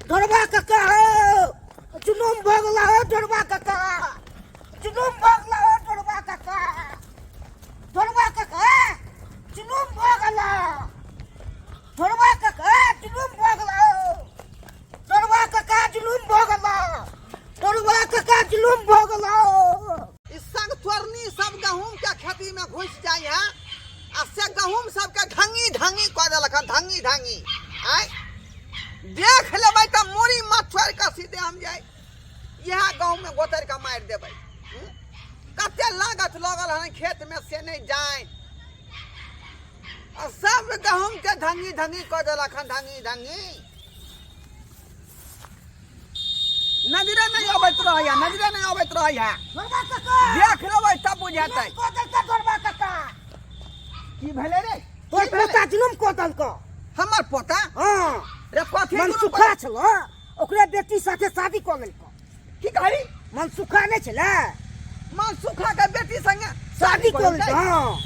ढोरबा काका हो, जुलुम भऽ गेला हो। ढोरबा काका, जुलुम भऽ गेला हो। ढोरबा काका, ढोरबा काका, जुलुम भऽ गेला। ढोरबा काका, जुलुम भऽ गेला हो। ढोरबा काका, जुलुम भऽ गेला। ढोरबा काका, जुलुम भऽ गेला हो। ई संग चोरनी सब गहूम के खेती में घुस जाइ है आ से गहूम सबके ढंगी ढंगी कऽ देलक हन, ढंगी ढंगी। आय देख लेबै तऽ मूड़ी मत छोड़ि कऽ सीधे हम जाइ इएह गहूम में गोतरि कऽ मारि देबै। कते लागत लगल हन खेत में से नहि जाय आ सब गहूम के ढंगी ढंगी कऽ देलक हन, ढंगी ढंगी। नजरे नहि अबैत रहैया, नजरे नहि अबैत रहैया। ढोरबा काका, देख लेबै तब बुझेतै। कऽ देलकै ढोरबा काका। की भेलै रे? तोर की भेलै? पोता जुलुम कऽ देलकौ। हमर पोता? हँ। रे कथी जुलुम? मनसुखा छलो, ओकरे बेटी साथे शादी कऽ लेलकौ। की कहली? मनसुखा नहि छलै? मनसुखा के बेटी संगे शादी कऽ लेलकै? हँ।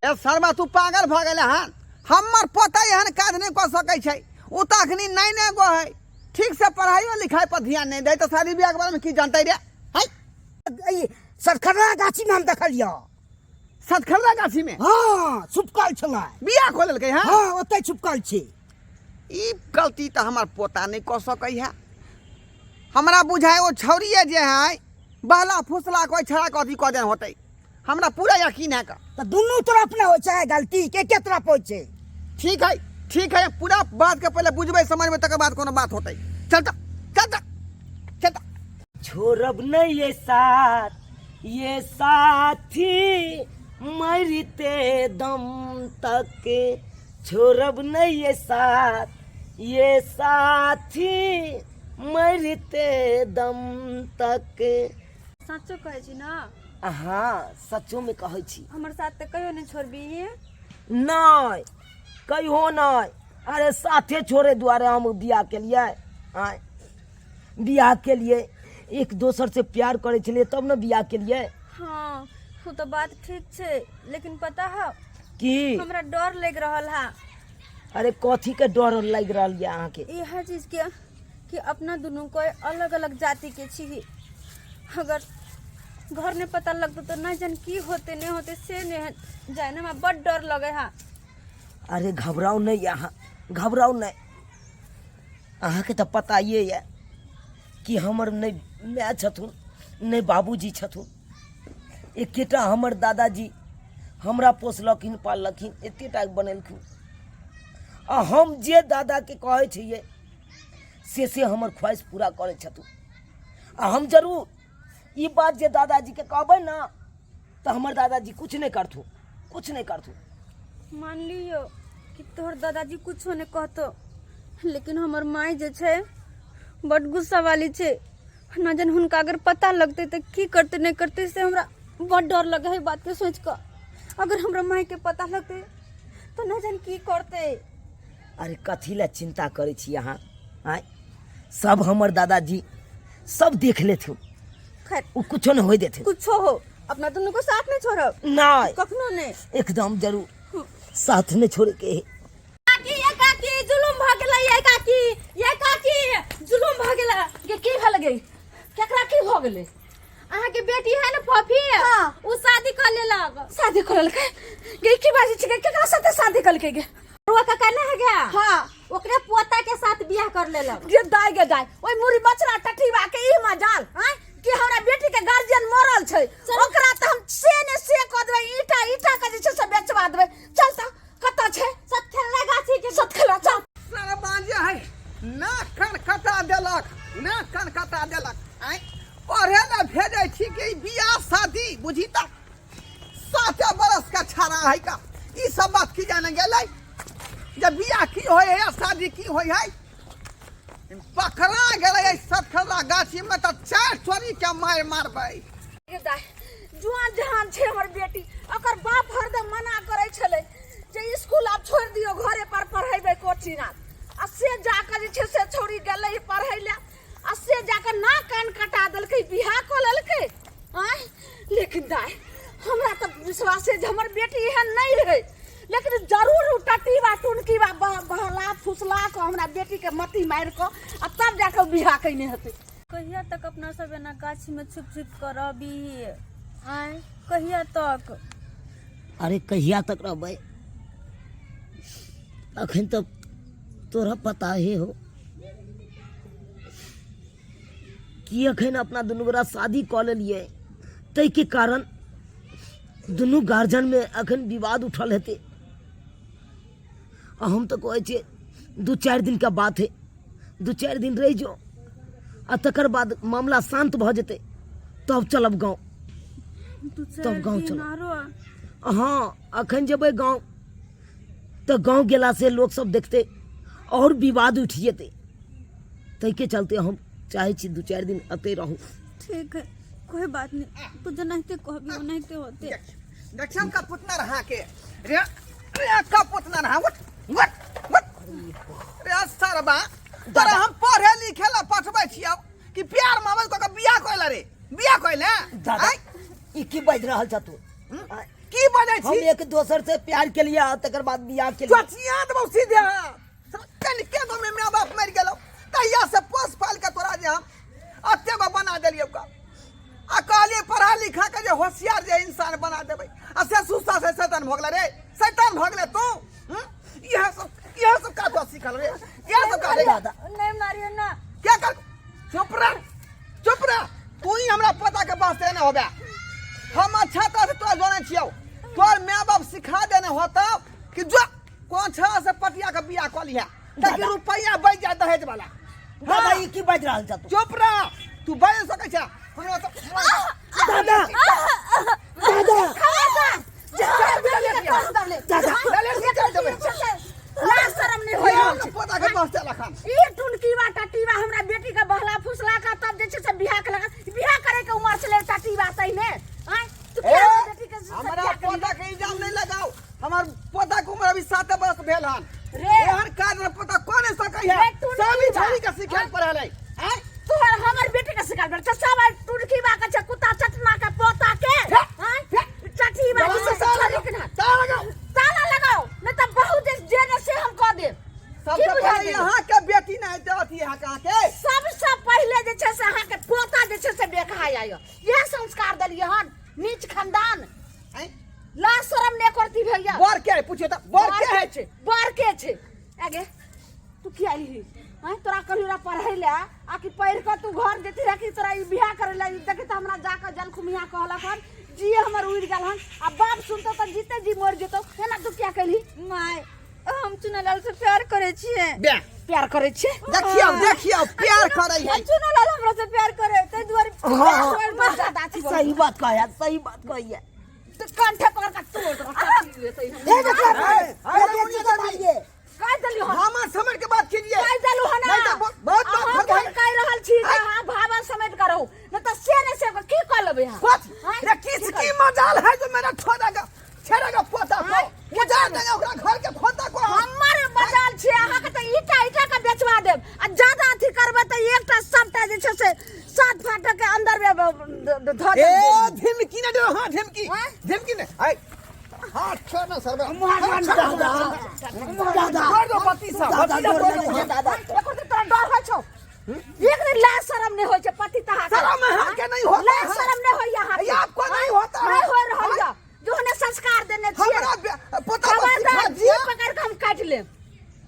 ए शर्मा, तू पागल भऽ गेलै हन। हमर पोता एहन काज नहि कऽ सकै छै। ओ तऽ अखनी नहि ने गो है, ठीक से पढ़ाइयो लिखाई पर ध्यान नहीं दे, तो शादी ब्याह के बारे में की जानते रे? है ई सतखररा गाछी में हम देखलियो। सतखररा गाछी में? हाँ, छुपकल छलै। बियाह कऽ लेलकै? हँ। हाँ, ओतै छुपकल छी। ई गलती तऽ हमर पोता नहीं कऽ सकै है। हमरा बुझाय ओ छौड़िए जे है बहला फुसला कोई छड़ा के अथी कऽ देने होतै, हमरा पूरा यकीन है का। तऽ दुनू तरफ ने होइ छै गलती, के के तरफ होइ छै? ठीक है, ठीक है, पूरा बात के पहले बुझबै समझबै, तकर बाद कोनो बात होतै। चल तऽ, चल तऽ, चल तऽ। छोड़ब नहीं ये साथ, ये साथी मरते दम तक। छोड़ब नहीं ये साथ, ये साथी मरते दम तक। सचो कहै छी ना? हाँ, सचो में कहै छी। हमर साथ तऽ कहियो नहीं छोड़बी? नहीं, कहियो नहीं। अरे साथे छोड़े दुआरे हम बियाह केलियै? आँय, बियाह केलियै, एक दोसर से प्यार करै छलियै तब ने बियाह केलियै। हाँ, ओ तऽ बात ठीक छै, लेकिन पता है की? हमरा डर लागि रहल है। अरे कथी के डर लागि रहल यऽ अहाँके? इएह चीज के कि अपना दुनू कोई अलग अलग जाति के छी, अगर घर में पता लगतो तो नहीं जान की होते नहीं होते, से नहीं जाए, हमरा बड डर लगे है। अरे घबराउ नहीं अहाँ, घबराउ नहीं। अहाँके तऽ पता ये यऽ कि हमर नहि माय छथुन नहि बाबूजी छथुन, एकेटा हमर दादाजी हमरा पोसलखिन पाललखिन, एतेटा बनेलखिन। आ हम जे दादाके कहै छियै से हमर ख्वाहिश पूरा करै छथुन। आ हम जरूर ई बात जे दादाजीके कहबै ने तऽ हमर दादाजी कुछ नहि करथुन, कुछ नहि करथुन। मान लियो कि तोहर दादाजी कुछो नहीं कहतो, लेकिन हमर माय जे छै बड गुस्सा वाली छै। ना जन हुनका अगर पता लगतै तऽ की करतै नहीं करतै, से हमरा बड डर लगे है बात के सोच कऽ। अगर हमरा माय के पता लगतै तऽ ना जन की करतै। अरे कथी लए चिंता करै छी अहाँ? आँय, सब हमर दादाजी सब देख लेथुन। खैर, ओ कुछो नहीं होय देथिन। कुछो हो, अपना दुनू को साथ नहीं छोड़ब। नहीं, कखनो नहीं। एकदम जरूर साथ नहीं छोड़े के है। काकी, ये काकी, जुलुम भ गेलै। ये काकी, ये काकी, जुलुम भ गेलै। के की भेल गे? केकरा की भ गेलै? अहाँ के बेटी है ने फफी? हाँ। उ शादी कर लेलक। शादी कर लेलकै गे? की बाजै छी गे? केकरा साथे शादी कलकै गे? रुआ काका ना है गया? हाँ। ओकरे पोता के साथ बियाह कर लेलक। गे दाय, गे दाय, ओइ मुरी मछरा टटीबा के ई मजाल आय कि हमरा बेटी के गार्जियन मरल छै? ओकरा त हम से ने से क देबै, ईटा ईटा के जे छै से बेचवा देबै। चल त, कतऽ छै? सतखेला गाछी के। सतखेला, चल। सरबा जे है नाक कान कटा देलक, नाक कान कटा देलक। आँय, पढ़े ला भेजै छी कि ई बियाह शादी बुझी तऽ 7 बरस का छाड़ा है का, ई सब बात की जाने गेलै जे बियाह की होइ है आ शादी की होइ है। पकड़ा गेलै एहि सतखला गाछी में तऽ 4 चोरी के मारि मारबै। गे दाय, जुआन जहान छै हमर बेटी, ओकर बाप हरदम मना करै छलै जे स्कूल आब छोड़ि दियौ, घरे पर पढ़ेबै कोचिंग आब। आ से जाकऽ जे छै से छौड़ी गेलै पढ़ै लए आ से जाकऽ नाक कान कटा देलकै, बियाह कऽ लेलकै। आँय, लेकिन दाय, हमरा तऽ विश्वास है जे हमर बेटी एहन नहि रहै, लेकिन जरूर ओ टटीबा टुनकीबा बहला फुसला कऽ हमरा बेटी के मती मारि कऽ आ तब जा कऽ बियाह कयने हेतै। कहिया तक अपना सब एना गाछी में छुप छुप कऽ रहबी? आँय, कहिया तक? अरे कहिया तक रहबै, अखन तऽ तोरा पता ही हो कि अखन अपना दुनू गोरा शादी कऽ लेलियै, ताहिके कारण दुनू गार्जियनमे अखन विवाद उठल हेतै। आ हम तऽ कहै छियै 2-4 दिनके बात है, 2-4 दिन रहि जो आ तकर बाद मामला शान्त भऽ जेतै तब चलब गाँव। दू तब चारि गाँव दिन चलब। आरो? हँ, अखन जेबै गाँव तऽ गाँव गेलासँ लोकसब देखतै आओर विवाद उठि जेतै, ताहिके चलते हम चाहै छी 2-4 दिन एतै रहू। ठीक है, कोई बात नहीं, तू जेनाहिते कहबी ओनाहिते होते। देखियौ का पुतना रहा के रे, रे का पुतना रहा, उठ उठ उठ रे सरबा, तोरा हम पढ़े लिखे ला पठबै छियौ कि प्यार मोहब्बत कऽ के बियाह कइला रे, बियाह कइले? दादा, आँय? ई की बाजि रहल छ तू? की बजै हम छी? एक दोसर से प्यार के लिए आ तकर बाद बियाह के लिए। चचिया देबौ सीधे। कनिके गो में माय बाप मरि गेलौ तहिया से पोस पाल के तोरा जे हम एते गो बना देलियौ का, आ कहलियै पढ़ा लिखा के जे होशियार जे इंसान बना देबै, आ से सुस्ता से शैतान भऽ गेलै रे, शैतान भऽ गेलै तू। हम्म? इएह सब का तोरा सिखल रे, इएह सब का रे? दादा। नहीं मारियो ना। क्या कर, चुप रह, चुप रह, तू ही हमरा पोता के वास्ते ने होबे। हम अच्छा तरह से तोरा जानै छियौ, तोर माय बाप सिखा देने होतौ कि जो कोन छड़ा से पटिया के बियाह कऽ लिहे ताकि दादा। रुपैया बचि जाए दहेज वाला। दादा, हाँ। ई की बाजि रहल छ तू? चुप रह, तू बाजि सकै छ हमरा तो। दादा, दादा, दादा। लाज शरम नहीं होई रहल छै। पोता के वास्ते लखन ई टुनकीवा टटीवा हमरा बेटी के बहला फुसला के तब जे छै से बियाह के लगा, बियाह करे के उमर छलै टटीवा तहिने। आँय, तू ए, किया हमरा बेटी के से हमरा बियाह केलही? पोता के इल्जाम नहीं लगाओ, हमर पोता के उम्र अभी 7 बरस भेल हन। रे। एहन काज में पोता कौन सकै है? रे, टुनकी सब ई बा। छोरी के सिखायल पढ़ल है। आँय? तोहर हमर बेटी के सिखायल पड़ल छै सब टुनकीवा के छै कुत्ता चटना के पोता के। आँय? टटीवा के छै, ताला छोरी के ना। लगाओ, ताला लगाओ। ताला लगाओ, नहीं तो बहुत जे जे ने से हम कह देब। सबसे की बुझा पहिले देब? यहाँ के बेटी नहीं हेतै अथी यहाँ के अहाँके। सबसे पहिले जे छै से अहाँके पोता जे छै से बेकहा आय, इएह संस्कार देलियै हन नीच खानदान। आँय? लाज शरम नहि करती भैया। बर के है पूछियो तऽ, बर के है? छै, बर के छै। आगे तू की आइली? आँय, तोरा कहलियो रहा पढ़ै लए आ कि पढ़ि कऽ तू घर जेती रह कि तोरा ई बियाह करै लए? देखी तऽ हमरा जाकऽ जलखुमिया कहलक हन, जी हमर उड़ि गेल हन, आ बाप सुनतौ तऽ जीते जी मरि जेतौ। एना तू किया केलही? माय, हम चुनालाल से प्यार करे छियै। बे। प्यार करै छियै? देखियौ, देखियौ, प्यार करै है। चुनालाल हमरा से प्यार करे ताहि दुआरे। हाँ, हाँ। बहुत ज्यादा अथी बोलै। सही बात कहै, सही बात कहै। तऽ कंठे पकड़ कऽ तोड़ देबौ, काटि लेतै हम। हे देखो, ए, ए, ए, बेटी के मारिए। कहि देलियौ हन। हमर समझ के बात कीजिए। कहि देलहुँ हन। नहीं तो बहुत बहुत अहाँ बहुत के हम कहि रहल छी जे अहाँ भावन समेट कऽ रहू, नहि तऽ से नहि से की कऽ लेबै अहाँ? कुछ आँय? रे किसकी मजाल है जो मेरा छोड़ा का छेड़ा का पोता को आँय? उजाड़ देंगे ओकरा घर के खोता को हम। हमर मजाल छै, अहाँके तऽ ईटा ईटा के बेचवा देब, आ ज्यादा अथी करबै तऽ एकटा सबटा जे छै से 7 फाटक के अंदर मे धऽ ए देब। धमकी ने दो, हाँ धमकी। आँय? धमकी ने, आय हाथ छोड़ ना सरबे। दादा, दादा, छोड़ दो पति साहब, दादा, पति डर साहब, लगै छै दादा। एकर तऽ तोरा डर होइ छौ? एक दिन लाज शरम नहीं होइ छै पति तहा के। शर्म अहाँ के नहीं होता लाज है। शरम नहीं होइया अहाँके। ये आपको नहीं होता है। नहीं हो रहल यऽ जो हने संस्कार देने छियै। हमरा पोता को खबरदार, सिखा जीभ दिया। पकड़ के हम काटि लेब।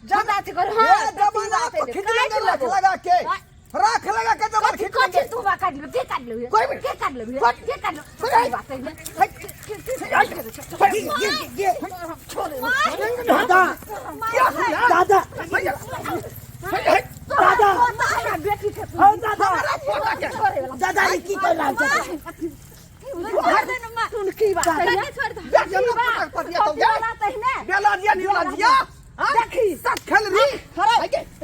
ज्यादा अथी कर, हाँ, ये तऽ जमाना बात आपको है, खींच काटि लेंगे राख लेबो। लगा के, हाँ। राख लगा के जबर कथी खींच कथी लेंगे। तू बा काटि लेबे? के काटि लेबे? कोई भी। के काटि लेबे? कोई- के काटि लेबे? कोई- बात है। दादा, दादा, दादा, बेटी के हौ दादा, हमरा पोता के दादा, ई की कर रहल छ? टुनकी बात है। छोड़ दे। बेटी हमरा पोता के पतिया तो गया। बेला दिया निकला दिया। हाँ? देखी। सत खेल रही।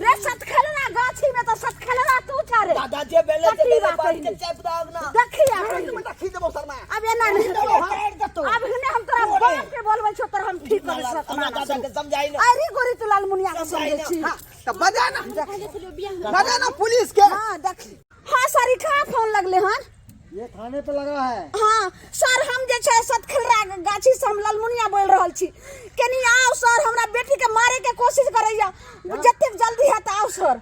रे सतखेलना गाछी में तो सतखेलना तू छा रे। दादा, जे बेले जे कथी बेले बात बात है? के चाप दाग ना। देखी आब। मैं खींच देबो शर्मा। अब एना नहीं देबो, हाँ। काटि देतौ। अब हिने हम तोरा बाप के बोलबै छौ तोरा हम ठीक करै छौ। हमरा दादा के समझाइ ना। अरे गोरी तू लाल मुनिया के समझै छी। हाँ, तो बजा ना, बजा ना पुलिस के। हाँ देखी। हाँ सर, कहाँ फोन लगले हन? ये थाने पे लगा है। हाँ सर, हम जे छै सतखलरा गाछी से हम ललमुनिया बोल रहल छी, कनी आउ सर, हमरा बेटी के मारे के कोशिश करैया, जतेक जल्दी सर।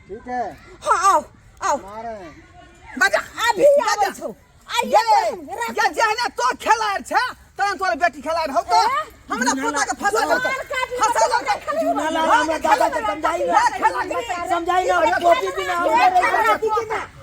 ठीक है। हाँ आओ आओ। हम आ रहे हैं। बजा। अभी आबै छौ। आइए तो राख। ये जेहने तो खेलाड़ छै तहन तोर बेटी खेलाड़ हौ तो हमरा पोता के फंसा लड़का फंसा लड़का। चूना लाल, हमरा दादा के समझाई ना, समझाई ना, कॉपी बिना हम नहीं रह सकते।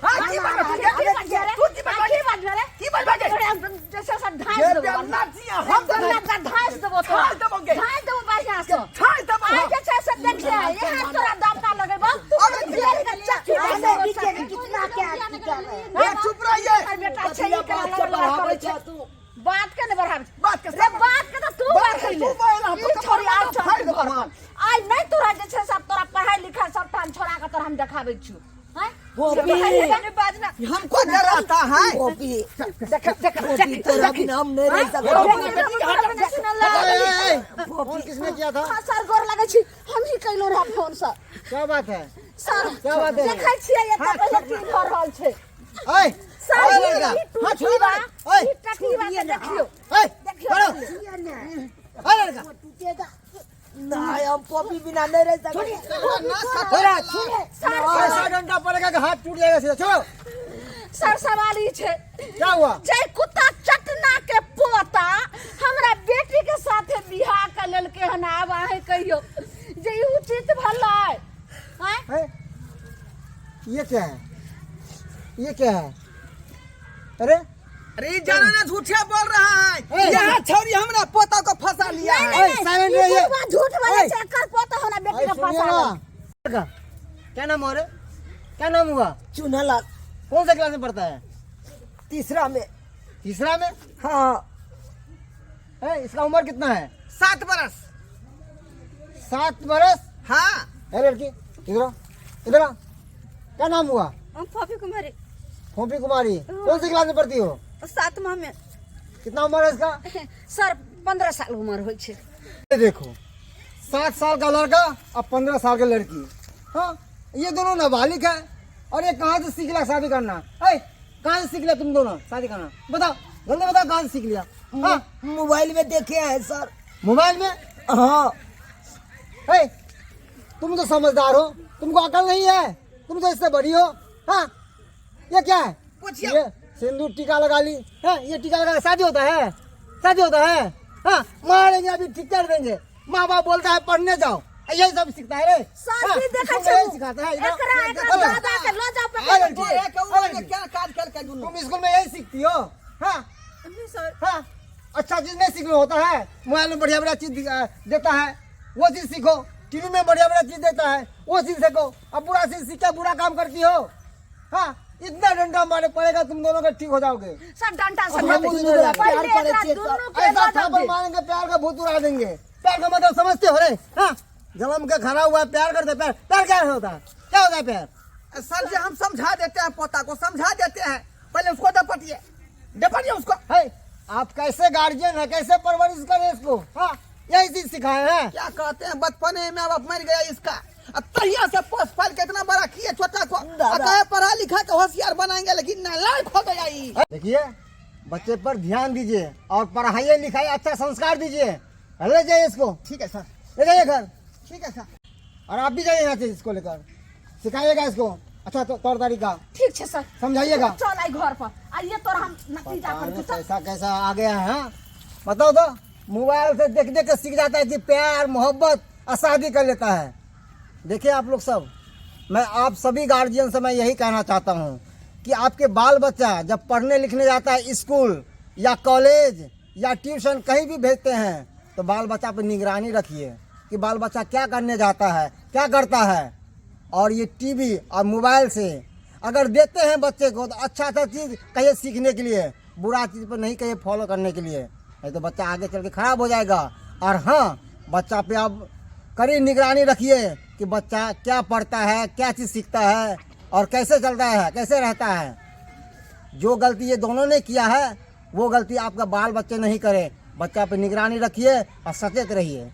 हां, की बात तू की बात की बात रे? की बात बाजे? तोरा जैसे सब धांस ये देबो। बेलना जी हम तो तोरा धांस देबो तोरा। धांस देबोगे। धांस देबो बढ़िया से। छाड़ देबो। आइ जे छै से देखिए यहाँ तोरा दमका लगेबो। अरे जेल के चक्की अरे देबो। देखिए कि कितना क्या क्या है। ए चुप रहिए। हमर बेटा छै कथी ई करा बात के लगल बढ़ाबै करै छै छै। तू? बात के ने बढ़ाबै छै। बात के रे बात के तऽ तू बात के बढ़ैले। तू बढ़ैले, हम ई तो छोरी आर फाड़ि देबो हम। आइ नहि तोरा जे छै सब तोरा पढ़ाई लिखाई सब ठाम छोड़ा के तोरा हम देखाबै छियौ। हैं? गोपी। पढ़ाई बाजना। हमको डराता है। कॉपी देख देख कॉपी, तोरा बिना हम नहीं रह सकते। ए, ए, ए, फोन किसने किया था? हाँ सर, गोर लगै छी, हम ही कैलो रहा फोन सर। क्या बात है? सर, क्या बात है? देखै छियै एतऽ पहिले की भऽ रहल छै। ए, सर, ए, ई लड़का। ई हाँ, टूटी बा, ए, ई टटी बा के देखियौ। ए, देखियौ। खड़ो। ए, लड़का। टूटेगा। नहीं, हम कॉपी बिना नहीं रह सकते। थोड़ा सर ऐसा डंडा पड़ेगा कि हाथ टूट जाएगा सीधा। छोड़ो। सर, सवाल ई छै। क्या हुआ? जे कुत्ता चटना के पोता हमरा बेटी के साथे बियाह कर लेलकै हन, आब अहें कहियौ जे ई उचित भेलै? आँय? है? ये क्या है? ये क्या है? अरे अरे ई जाना ना झूठे बोल रहा है। ए। यहाँ छौरी हमरा पोता को फंसा लिया नहीं, है। नहीं, ए, नहीं, साइलेंट ई रहिए। बुढ़वा झूठ बोलै ए। छै, एकर पोता हमरा बेटी अरे के सुनिए फंसा ना। लेलकै। लड़का, क्या नाम हो रे? क्या नाम हुआ? चूना लाल। कौन सा क्लास में पढ़ता है? तीसरा में। तीसरा में? हाँ। है, इसका उम्र कितना है? 7 बरस। 7 बरस? हाँ। है लड़की, इधर आओ, इधर आओ। क्या नाम हुआ? हम फोफी कुमारी। फोपी कुमारी, कौन सी क्लास में पढ़ती हो? सातवा में। कितना उम्र है इसका? सर, 15 साल उम्र होइ छै। ये देखो, 7 साल का लड़का और 15 साल की लड़की। हाँ, ये दोनों नाबालिग है और ये कहाँ से सीख लिया शादी करना? ऐ, कहाँ से सीख लिया तुम दोनों शादी करना? बताओ जल्दी बताओ, कहाँ से सीख लिया? हाँ? मोबाइल में देखे हैं सर। मोबाइल में? हाँ। ऐ, तुम तो समझदार हो, तुमको अकल नहीं है, तुम तो इससे बड़ी हो। हाँ, ये क्या है? पूछिए। ये सिंदूर टीका लगा ली है, ये टीका लगा के शादी होता है? शादी होता है? हाँ, मारेंगे अभी, ठीक कर देंगे। माँ बाप बोलता है पढ़ने जाओ, यही सब सीखता है रे। सर, हाँ, की देखै स्कूल में छै? यही सिखाता है। इधर- एकरा एकरा अरे, दादा के लऽ जाओ अरे पकड़ लड़की, के। एक उम्र के क्या काज कर के दुनू। तुम स्कूल में यही सीखती हो? हाँ। नहीं सर। हाँ, अच्छा चीज नहीं सीखने होता है। मोबाइल में बढ़िया बढ़िया चीज देता है, वो चीज सीखो। टीवी में बढ़िया बढ़िया चीज देता है, वो चीज सीखो। अब बुरा चीज सीख के बुरा काम करती हो। हाँ, इतना डंडा मारे पड़ेगा तुम दोनों का, ठीक हो जाओगे। सर, डंडा से हम मारतै। दुनू गोरा पहिले प्यार करै एकरा छियै, दुनू सर। के ऐसा लऽ जाउ थापड़ दे। मारेंगे, प्यार का भूत उड़ा देंगे। प्यार का मतलब समझते हो रे? हाँ, जलम के खड़ा हुआ है, प्यार करते। प्यार प्यार क्या होता है? क्या होता है प्यार? सर जी, हम समझा देते हैं, पोता को समझा देते हैं। पहले उसको डपटिए, डपटिए उसको। है, आप कैसे गार्जियन है, कैसे परवरिश करें इसको? हाँ, यही चीज सिखाए हैं। क्या कहते हैं, बचपने में अब मर गया इसका, अब तहिया से पोस पाल के इतना बड़ा किए छोटा को, दादा। आ कहे पढ़ा लिखा के होशियार बनाएंगे, लेकिन नालायक हो गया ई। देखिए, बच्चे पर ध्यान दीजिए और पढ़ाइए लिखाइए, अच्छा संस्कार दीजिए। ले जाइए इसको। ठीक है सर। ले जाइए घर। ठीक है सर। और आप भी जाइए यहाँ से इसको लेकर, सिखाइएगा इसको अच्छा तो तौर तरीका। ठीक छै सर। समझाइएगा। चल आइ घर पर, आइए तोरा हम नतीजा पता कर नहीं कैसा कैसा आ गया है। हाँ? बताओ तो, मोबाइल से देख देख के सीख जाता है कि प्यार मोहब्बत और शादी कर लेता है। देखिए आप लोग सब, मैं आप सभी गार्जियन से मैं यही कहना चाहता हूँ कि आपके बाल बच्चा जब पढ़ने लिखने जाता है स्कूल या कॉलेज या ट्यूशन कहीं भी भेजते हैं, तो बाल बच्चा पर निगरानी रखिए कि बाल बच्चा क्या करने जाता है, क्या करता है। और ये टीवी और मोबाइल से अगर देते हैं बच्चे को तो अच्छा अच्छा चीज़ कहिए सीखने के लिए, बुरा चीज़ पर नहीं कहिए फॉलो करने के लिए, नहीं तो बच्चा आगे चल के ख़राब हो जाएगा। और हाँ, बच्चा पे आप कड़ी निगरानी रखिए कि बच्चा क्या पढ़ता है, क्या चीज़ सीखता है और कैसे चलता है, कैसे रहता है। जो गलती ये दोनों ने किया है वो गलती आपका बाल बच्चे नहीं करे। बच्चा पे निगरानी रखिए और सचेत रहिए।